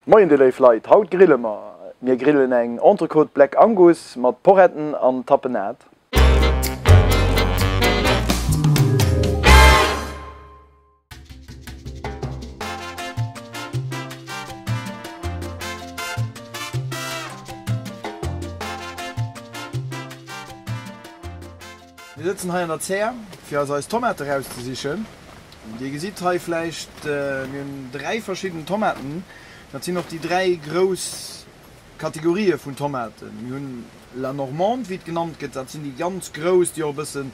Moien dir léif Leit, haut grille mer. Mir grillen eng Entrecôte Black Angus mat Poretten an Tapenade. Mir sëtzen hei an der Zär fir eis eis Tomate rauszesichen. Dir gesitt hei vläicht, mir hunn 3 verschidden Tomaten. Dat sinn och déi 3 grouss Kategorië vun Tomaten. Mir hunn La Normande, wéi et genannt gëtt, dat sinn déi ganz grouss, déi och e bëssen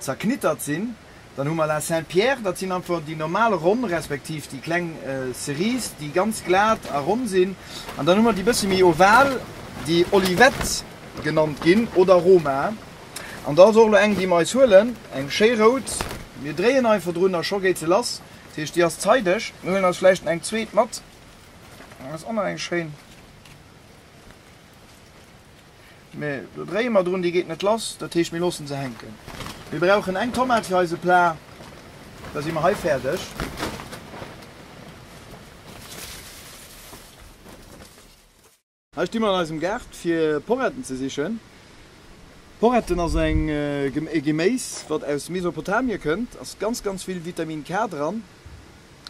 zerknittert sinn. Dann hu mer La Saint-Pierre, dat sinn einfach déi normal ronn, respektiv déi kleng Cerise, déi ganz glat a ronn sinn. An dann hu mer déi bësse méi oval, déi Olivette genannt ginn, oder Roma. An da ass och elo eng, déi mer eis huelen, eng schéi rout. Mir dréien einfach drun a scho geet se lass. Dat heescht, déi ass zeideg. Mir huelen eis vläicht eng zweet mat. Dat ass och nach eng schéin. Mee do dréie mer drun, déi geet net lass. Dat heescht, mir loosse se hänken. Mir brauchen eng Tomat fir eise Plat. Da si mer hei fäerdeg. Hei sti mer an eisem Gaart fir Poretten ze sichen. Poretten ass eng e Geméis wat aus Mesopotamie kënnt. Ass ganz ganz vill Vitamin K dran.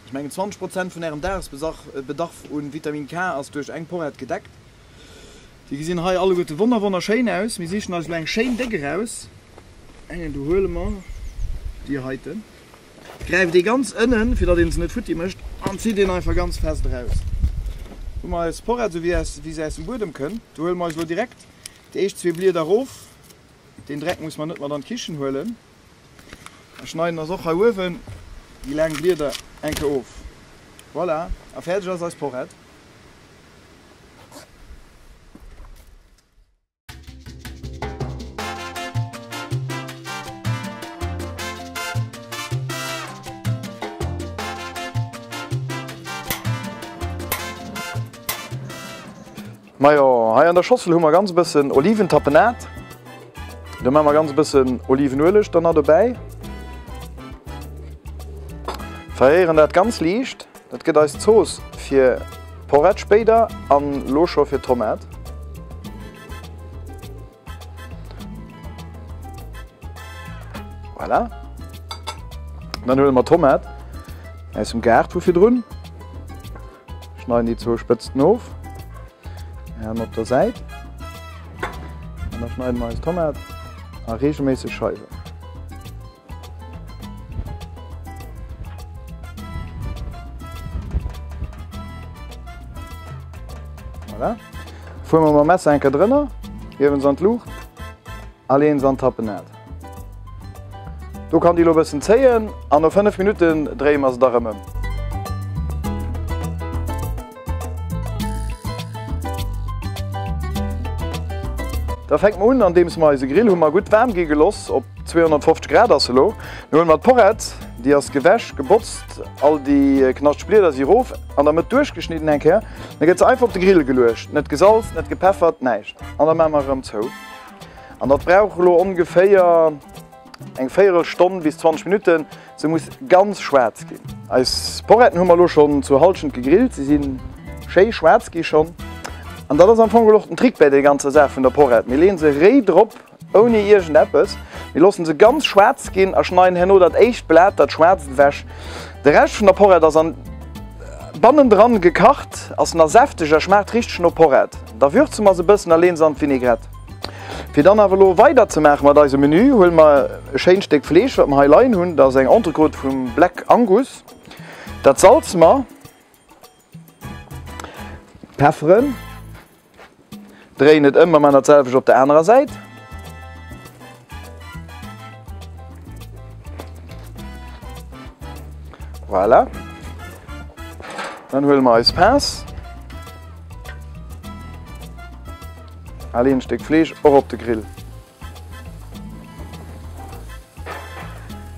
Ech mengen 20 Prozent vun ärem Dagesbedarf un Vitamin K ass duerch eng Porrett gedeckt. Déi gesinn hei alleguerte wonner wonnerschéin aus. Mir sichen eis elo eng schéin déck eraus. Engen do huele mer déi heiten. Gräift ee ganz ënnen, fir datt een se net futti mécht, an zitt een einfach ganz fest eraus. Hu mer eis Porrett esou wéi se aus dem Buedem kënnt. Do huele mer eis elo direkt déi éischt zwee Blieder erof. Deen Dreck muss mer net mat an d'Kichen huelen. A schneiden eis och hei uewen déi laang Blieder eng Kéier of. Voilà, a fäerdeg ass eis Porrett. Majo, hei an der Schossel hu mer ganz e bëssen Oliventapenade. Do maache mer ganz e bëssen Olivenueleg dann nach dobäi. Verréieren dat ganz liicht. Dat gëtt eis d'Zooss fir d'Porrett spéider an lo scho fir d'Tomat. Voilà. Dann huele mer d'Tomat aus dem Gaart vu virdrun, schneiden déi zwou Spëtzten of, an op der Säit. An da schneiden mer eis Tomat a reegelméisseg Scheiwen. Voilà. Fuere mer mam Messer eng Kéier drënner, hiewen se an d'Luucht a leeën se an d'Tapenade. Do kann déi elo e bëssen zéien an no 5 Minutten dréie mer se da rëm ëm. Da fänke mer un andeems mer eise Grill hu mer gutt waarm gi geloss, op 250 Grad ass e lo. Lo huele mer d'Porrett, déi ass gewäsch, gebotzt, all déi knaschteg Blieder si rof, an der Mëtt duerchgeschnidden eng Kéier. Da gëtt se einfach op de Grill geluecht, net gesalzt, net gepeffert, näischt. An da maache mer erëm zou. An dat brauch elo ongeféier Eng véierel Stonn bis 20 Minutten, se muss ganz schwaarz ginn. Eis Poretten hu mer elo schonn zur Halschent gegrillt, se si schéi schwaarz gi schonn. An dat ass am Fong och den Trick bäi der ganzer Saach vun der Porrett, mir leeën se réi drop, ouni iergend eppes, mir loossen se ganz schwaarz ginn a schneiden herno dat éischt Blat, dat schwaarzt, ewech. De Rescht vun der Porrett ass an bannendran gekacht, ass nach säfteg a schmaacht richteg no Porrett. Da würze mer se e bëssen a leeën se an d'Vinaigrette. Fir dann awer elo weider ze maache mat eisem Menü, huele mer e schéint Stéck Fleesch, wat mer hei leien hunn. Dat ass eng Entrecôte vum Black Angus. Dat salze mer, pefferen, dréien et ëm a maachen dat selwecht op der anerer Säit. Voilà. Dann huele mer eis Pince. A leen Stéck Fleesch och op de Grill.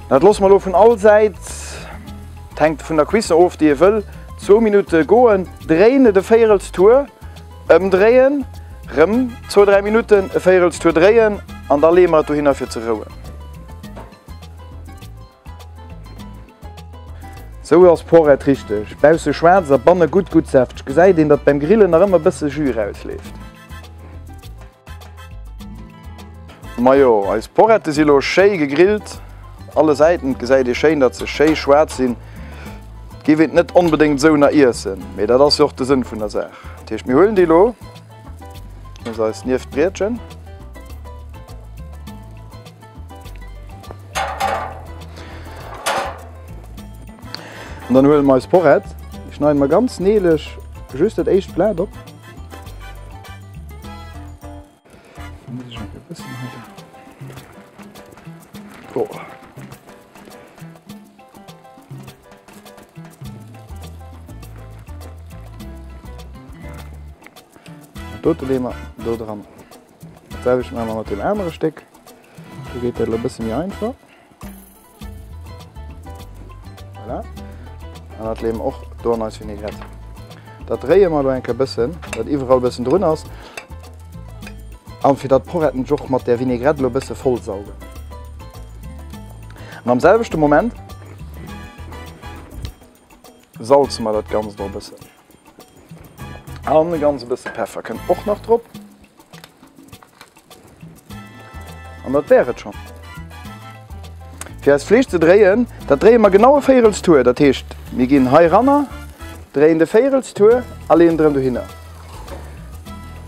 Dat loosse mer elo vun all Säit, et hänkt vun der Cuisson of déi ee wëll, zwou Minutte goen. Dréien et e véierels Tour, ëmdréien, rëm zwou, 3 Minutten, e véierels Tour dréien an da leeë mer et dohinner fir ze rouen. Sou ass Porrett richteg, bausse schwaarz a banne gutt gutt säfteg. Gesäit een, datt beim Grillen nach ëmmer bësse Jus rausleeft. Majo, eis Porrette si lo schéi gegrillt, alle Säiten. Et gesäit ee schéin, datt se schéi schwaarz sinn. Et géif een et net onbedéngt sou na iessen, mee dat ass jo och de Sënn vun der Saach. Dat heescht, mir huelen déi lo, hu se eis nieft d'Brietchen. An dann huele mer eis Porrett, déi schneide mer ganz neeleg just dat éischt Blat op. Dat dote leeë mer do dran. Dat selwecht maache mer mat deem anere Stéck. Do geet dat elo e bësse méi einfach. Voilà. An dat leeë mer och do an eis Vinaigrette. Dat dréie mer elo eng Kéier bëssen, datt iwwerall e bëssen drun ass. An fir datt d'Poretten sech och mat där Vinaigrette elo e bësse vollsaugen. An am selwechte Moment salze mer dat Ganzt och e bëssen. An e ganz e bësse Peffer kënnt och nach drop. An dat wär et schonn. Fir eist Fleesch ze dréien, dat dréie mer genau e Véierelstour. Dat heescht, mir ginn hei ranner, dréien de Véierelstour a leeën et erëm dohinner.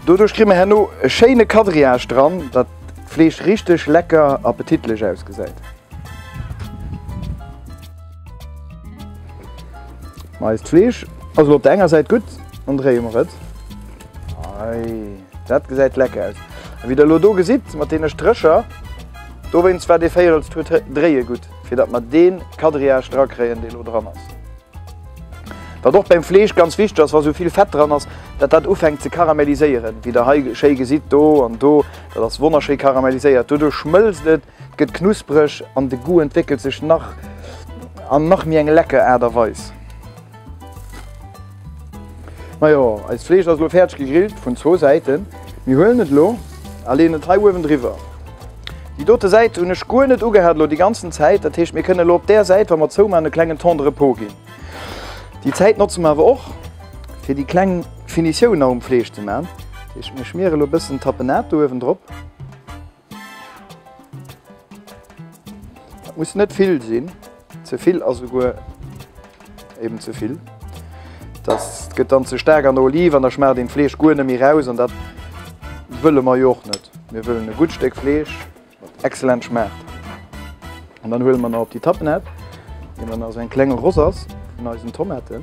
Doduerch kréie mer herno e schéine Quadrillage dran, datt d'Fleesch richteg lecker appetitlech ausgesäit. Ma eist Fleesch ass elo op der enger Säit gutt, dann dréie mer et. Ei, dat gesäit lecker aus. A wéi der elo do gesitt, mat deene Strécher, dowéinst war dee Véierelstour dréie gutt, fir datt mer dee Quadrillage drakréien, dee elo dran ass. Wat och beim Fleesch ganz wichteg ass, wa sou vill Fett dran ass, datt dat ufänkt ze karamelliséieren. Wéi der hei schéi gesitt, do an do, dat ass wonnerschéi karamelliséiert. Doduerch schmëlzt et, et gëtt knuspereg an de Goût entwéckelt sech nach an nach méi eng lecker Aart a Weis. Majo, eist Fleesch ass elo fäerdeg gegrillt vun zwou Säiten. Mir huelen et elo a leeën et hei uewen driwwer. Déi dote Säit hunn ech guer net ugehat elo déi ganzen Zäit. Dat heescht, mir kënnen elo op där Säit, wa mer zoumaachen, e klengen Temps de repos ginn. Déi Zäit notze mer awer och, fir déi kleng Finitioun nach um Fleesch ze maachen. Dat heescht, mir schmiere elo e bëssen Tapenade do uewen drop. Dat muss net vill sinn. Ze vill ass esouguer eben ze vill. Dat gëtt dann ze staark an der Oliv an da schmaacht een d'Fleesch guer net méi raus an dat wëlle mer jo och net. Mir wëllen e gutt Stéck Fleesch, wat excellent schmaacht. An dann huele mer nach op déi Tapenade, déi mer nach esou eng kleng Ross ass vun eisen Tomaten.